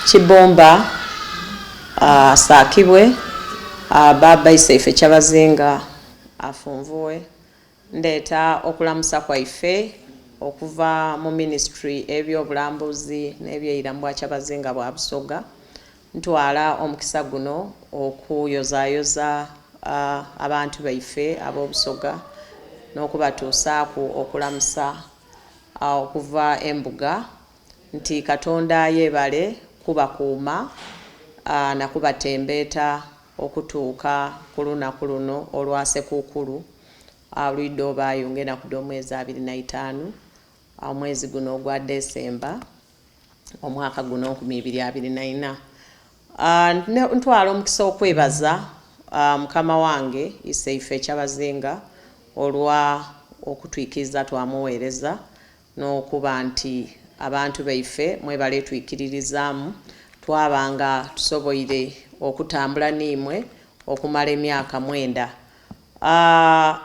Kibumba asaakibwe, Bbaabba Iseife Kyabazinga afunvughe. Ndeeta okulamusa kwaife okuva mu Minisitule ey'Ebyobulambuzi n'Ebyeira mu Bwakyabazinga bwa Busoga. Ntwala omukisa guno okuyozayoza abantu baife ab'Obusoga n'okubatuusaaku okulamusa okuva embuga nti Katonda yebale kubakuuma na kubatembeeta okutuuka ku lunaku luno olwa Sekukkulu olwidha obaayo ng'enaku dh'omwezi 25 omwezi guno ogwa Desemba omwaka guno 2024. Ntwala omukisa okwebaza mukama wange Iseife Kyabazinga olwa okutwikiriza twamuweereza n'okuba nti abantu baife mwebale twikiririzaamu twaba nga tusoboire okutambula n'imwe okumala emyaka 9.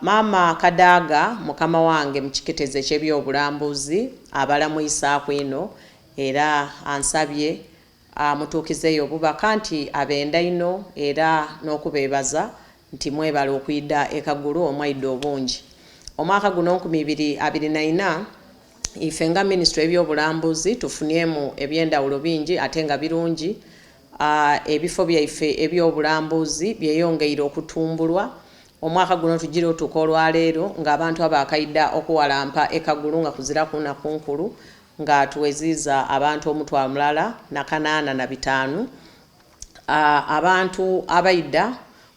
Maama Kadaga mukama wange mu kiketezo eky'ebyobulambuzi abalamwisaaku inho era ansabye mutuukizeeyo obubaka nti abenda inho era n'okubeebaza nti mwebale okwidha e Kagulu omwaidha obungi. Omwaka guno 2024 ife nga Minisitule ey'Ebyobulambuzi tufunyemu eby'endhawulo bingi ate nga birungi. Ebifo byaife eby'obulambuzi byeyongeire okutumbulwa. Omwaka guno tugire otuuka olwaleero ng'abantu abakaidha okuwalampa e Kagulu nga kuziraku naku nkulu nga tuweziiza abantu 1,085. Abantu abaidha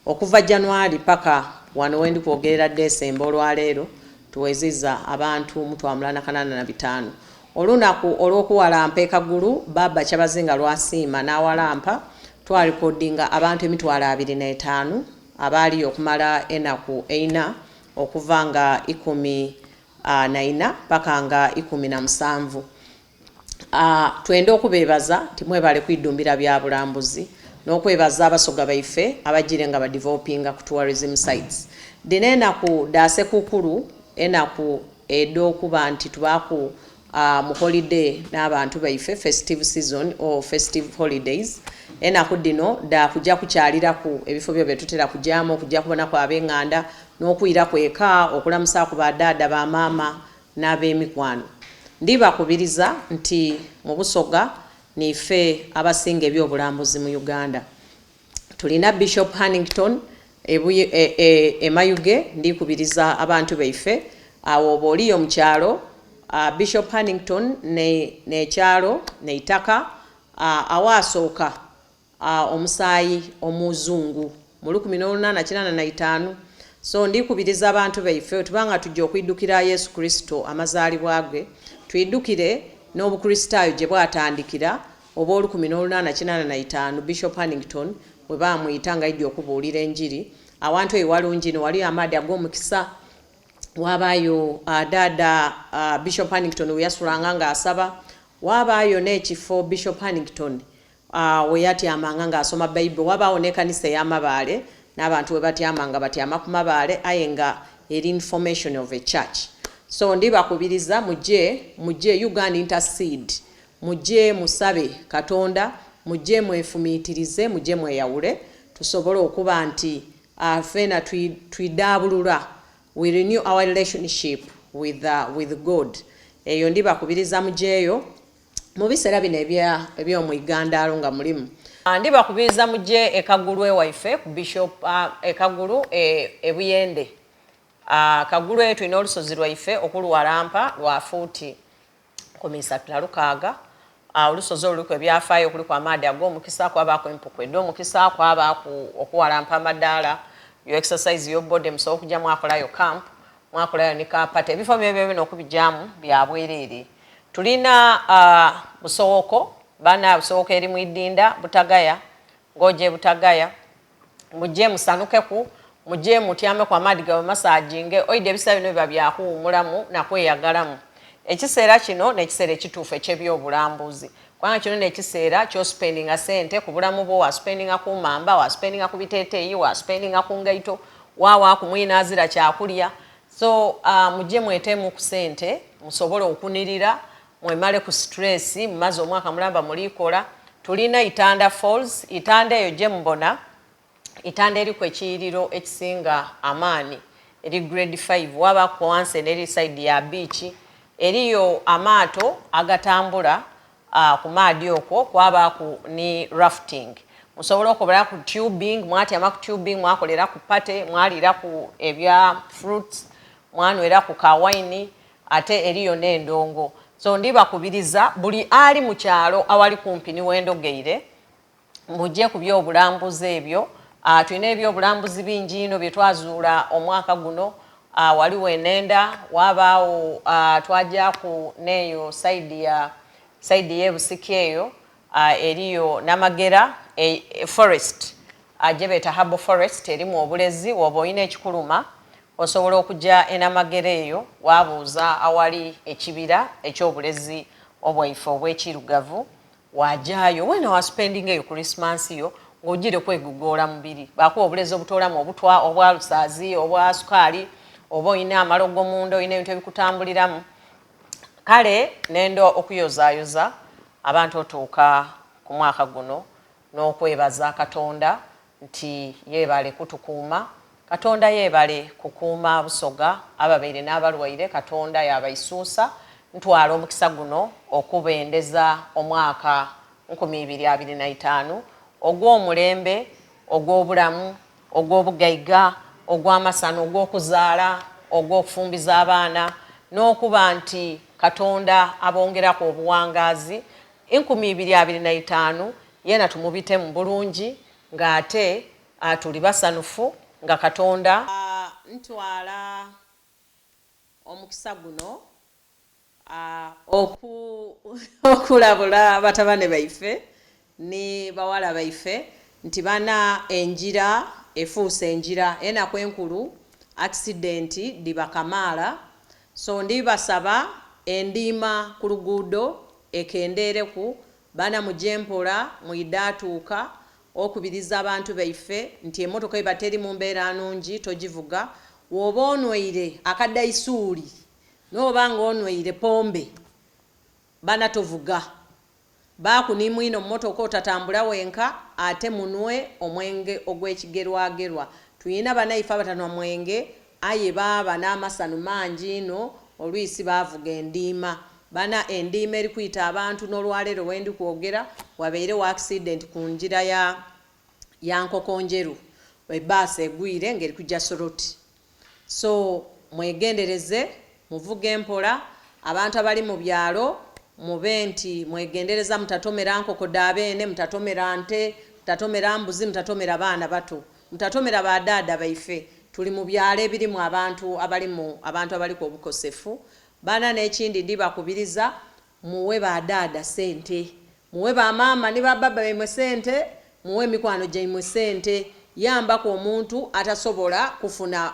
okuva January paka wano wendi kwogerera Desemba olwaleero tuweziiza abantu 1,085. Olunaku olw'okuwalampa e Kagulu Bbaabba Kyabazinga lwasiima n'awalampa twalikodinga abantu 25,000 abaaliyo okumala enaku 4 okuva nga 14 paka nga 17. Twenda okubeebaza nti mwebale kwidumbira bya bulambuzi n'okwebaza Abasoga baife abagire nga badevelopinga ku tourism sites. Dhino enaku dha Sekukkulu, enaku edh'okuba nti tubaaku mu holiday n'abantu baife, festive season or festive holidays. Enaku dhino dha kuja kukyaliraku ebifo byo byetutera kujaamu, okujja kubonaku ab'enganda n'okwiraku eka okulamusaaku ba dhaadha, ba maama n'ab'emikwano. Ndibakubiriza nti mu Busoga niife abasinga eby'obulambuzi mu Uganda. Tulina Bishop Hannington e Mayuge, ndikubiriza abantu baife awo oba oliyo mu kyalo. Bishop Hannington n'ekyalo n'eitaka awaasooka omusaayi omuzungu mu 1885. So ndikubiriza abantu baife tubanga tujja okwidukira Yesu Kristo amazaalibwa ge, twidukire n'Obukristaayo gye bwatandikira oba 1885 Bishop Hannington bwe baamwita nga aidye okubuulira enjiri. Awantu eyo walungi inho, waliyo amaadhi ag'omukisa, waabaayo dhaadha Bishop Hannington we yasulanga ng'asaba, waabaayo n'ekifo Bishop Hannington we yatyamanga ng'asoma Baibuli, waabaawo n'ekanisa ey'amabaale n'abantu we batyama nga batyama ku mabaale aye nga eri in formation of a church. So ndibakubiriza mujje, mujje Uganda intercede, mujje musabe Katonda, mujje mwefumiitirize, mujje mweyawule tusobole okuba nti ffena twidhaabulula, we renew our relationship with God. Eyo ndibakubiriza mugyeyo mu biseera bino eby'omwigandaalo nga mulimu. Ndibakubiriza mujje e Kagulu ewaife ku Bishop e Kagulu e Buyende. Kagulu eyo tulina olusozi lwaife okuluwalampa lwa fuuti 36. Olusozi olwo luliku ebyafaayo, kuliku amaadhi ag'omukisa, kwabaaku empuku edh'omukisa, kwabaaku okuwalampa amadaala, you exercise your body, musobola okugya mwakolayo camp, mwakolayo ni ka party. Ebifo bino byona okubigyamu bya bwereere. Tulina Busowoko, bana Busowoko eri mu Idinda, Butagaya, ng'oja e Butagaya, mujje musanukeku, mujje mutyameku amaadhi gabamasaginge, oidha ebiseera bino biba bya kuwuumulamu na kweyagalamu. Ekiseera kino n'ekiseera ekituufu eky'ebyobulambuzi kubanga kino n'ekiseera ky'osipendinga sente ku bulamu bwo, wasipendinga ku mamba, wasipendinga ku biteeteeyi, wasipendinga ku ngaito, waawaaku mwine azira kyakulya. So mujje mweteemu ku sente musobole okunirira. Mwemaleku stress, mumaze omwaka mulamba muli kola. Tulina Itanda Falls, Itanda eyo gyemubona, Itanda eriku ekiyiriro ekisinga amaani eri grade five, wabaku wansi eno eri side ya beach, eriyo amaato agatambula ku maadhi okwo kwabaaku ni rafting. Musobola okoberaku tubing, mwatyama ku tubing mwakoleraku party, mwaliiraku ebya fruits, mwanweraku ka wine ate eriyo n'endongo. So ndibakubiriza buli ali mu kyalo awali kumpi ni wendhogeire muje ku by'obulambuzi ebyo. Tulina eby'obulambuzi bingi inho bye twazuula omwaka guno. Ghaligho enenda, ghabagho twagyaku n'eyo saidi ya saidi y'e Busiki eyo eriyo Namagera forest gyebeeta Herbal Forest erimu obulezi. Bwoba olina ekikuluma osobola okugya e Namagera eyo wabuuza awali ekibira eky'obulezi obwaife obw'ekirugavu Wajayo weena wa spendinga eyo Christmas yo ng'ojiire kwegugoola mubiri. Bakuwa obulezi obutoolamu obutwa, obwa lusaazi, obwa sukaali, oba olina amalogo munda, olina ebintu ebikutambuliramu. Kale nenda okuyozaayoza abantu otuuka ku mwaka guno n'okwebaza Katonda nti yebale kutukuuma. Katonda yebale kukuuma Busoga, ababaire n'abalwaire Katonda yabaisuusa. Ntwala omukisa guno okubendeza omwaka 2025 ogw'omulembe, ogw'obulamu, ogw'obugaiga, ogw'amasano, ogw'okuzaala, ogw'okufumbiza abaana n'okuba nti Katonda abongeraku obuwangaazi. 2025 Yeena tumubitemu bulungi nga ate tuli basanhufu nga Katonda. Ntwala omukisa guno okulabula batabane baife ni bawala baife nti bana engira efuuse engira enaku enkulu akisidenti dhiba kamaala so ndibasaba endiima ku luguudo ekendeereku Baana muje mpola, mwidhaatuuka okubiriza abantu baife nti emotoka bweba teri mu mbeera nungi togivuga. Bwoba onweire akadaisuuli n'oba nga onweire pombe, bana tovuga. Baaku ni mwino mu motoka otatambula wenka ate munwe omwenge ogw'ekigerwagerwa. Twina banaife abatanhwa mwenge Aye baaba n'amasanhu mangi inho, olwisi baavuga endiima. Bana, endiima eri kwita abantu n'olwaleero wendi kwogera wabairegho akisidenti ku ngira ya ya Nkokonjeru, ebbaasi egwire nga eri kuja Soroti. So, mwegendereze, muvuge mpola, abantu abali mu byalo mube nti mwegendereza mutatomera nkoko dha beene, mutatomera nte, mutatomera mbuzi, mutatomera baana bato. Mutatomera ba dhaadha baife. Tuli mu byalo ebirimu abantu abalimu abantu abaliku obukosefu. Baana n'ekindi ndi bakubiriza muwe ba dhaadha sente. Muwe ba maama ni ba bbaabba baimwe sente, muwe emikwano gyaimwe sente. Yambaku omuntu atasobola kufuna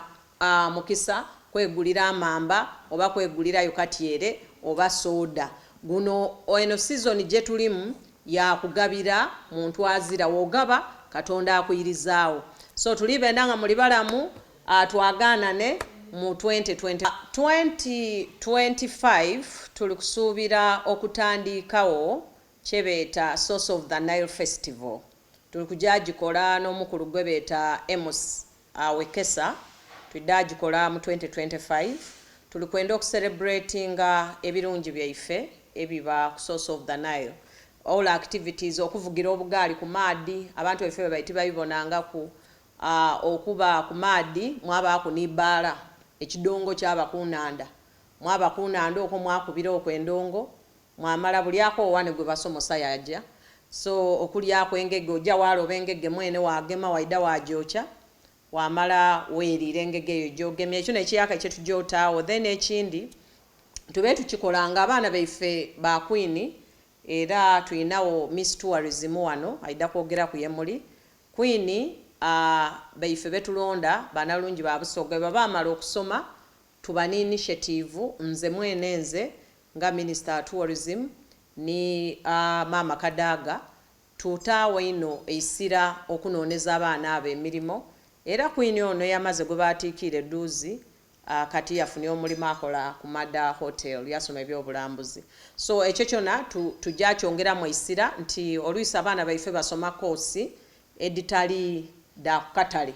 mukisa kwegulira mamba oba kwegulirayo katyere oba sooda. Guno eno sizoni gyetulimu ya kugabira muntu azira. Wogaba Katonda akwirizaagho. So tuli benda nga muli balamu twagaanane mu 2025. 2025 tuli kusuubira okutandiikagho kyebeeta Source of the Nile Festival. Tuli kuja gikola n'omukulu gwebeeta Amos Wekesa twidha gikola mu 2025. Tuli kwenda okusereburetinga ebirungi byaife ebiba ku Source of the Nile. All activities, okuvugira obugaali ku maadhi, abantu baife bwebaire tibabibonangaku, okuba ku maadhi mwabaaku ni bbaala, ekidongo kyaba ku nhandha. Mwaba ku nhandha okwo mwakubira okwo endongo, Mwamala buli akoowa ni gwe basomosa yaaja. So okulyaku engege oja waaloba engege mwene waagema waidha waagyokya waamala weeriira engege eyo gy'ogemye. Ekyo n'ekiyaka kye tuja otaagho. Then ekindi tube tukikola nga abaana baife ba Queen era twinagho Miss Tourism wano aidha kwogeraku ye muli. Queen baife be tulonda banalungi ba Busoga bwebaba bamala okusoma Tuba ni initiative nze mwene nze nga Minister wa Tourism ni Maama Kadaga tutaagho inho eisira okunooneza abaana abo emirimo era Queen ono eyamaze gwebaatikiire dhuuzi Kati yafunye omulimu akola ku Mada Hotel, yasoma ebyobulambuzi. So ekyo kyona tujja kyongeramu eisira nti olwisi abaana baife basoma koosi editali da kukatale.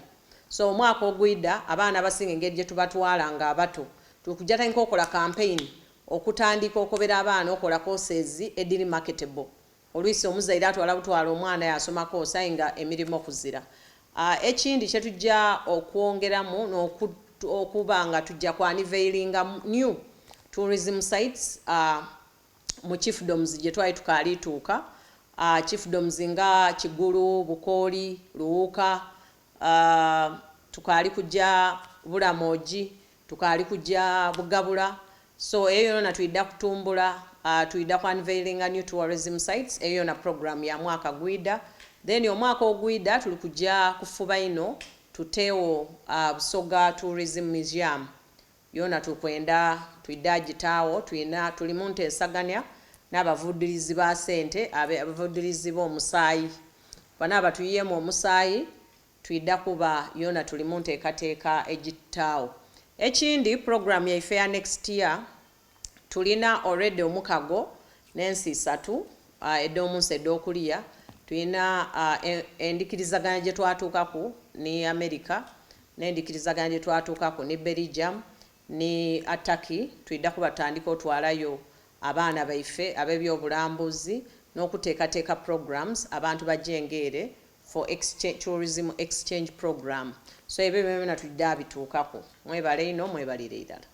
So omwaka ogwida abaana abasinga engeri gye tubatwala nga abato, tukujja tandika okola campaign okutandika okobera abaana okola courses ediri marketable. Olwisi omuzaire atwala butwala omwana yasoma course aye nga emirimu kuzira. Ekindi kyetujja okwongeramu okuba nga tujja ku unveilinga new tourism sites mu chiefdoms gye twali tukalituuka, chiefdoms nga Kigulu, Bukooli, Luwuka, tukaali kujja Bulamogi, tukaali kujja Bugabula. So eyo yona twidda kutumbula, twidda ku unveilinga new tourism sites. Eyo yona program ya mwaka gwida. Then omwaka ogwida tuli kujja kufuba ino tuteewo Busoga Tourism Museum. Yona tukwenda twidda gitaawo. Twina tuli mu nteesaganya n'abavudirizi ba sente, abavudirizi b'omusaayi bano abatuyiyemu omusaayi. Twidda kuba yona tuli mu nteekateeka egitaawo. Ekindi, program yaife ya next year, tulina already omukago n'ensi isatu ed'omunsi ed'okuliya. Tulina endikirizaganya gye twatuukaku ni America, n'endikirizaganya gye twatuukaku ni Belgium ni Turkey. Twidda kuba tutandika otwalayo abaana baife ab'ebyobulambuzi n'okuteekateeka programs abantu bajengeere for exchange, tourism exchange program. So ebyo byona twidda bituukaku. Mwebale ino, mwebalire irala.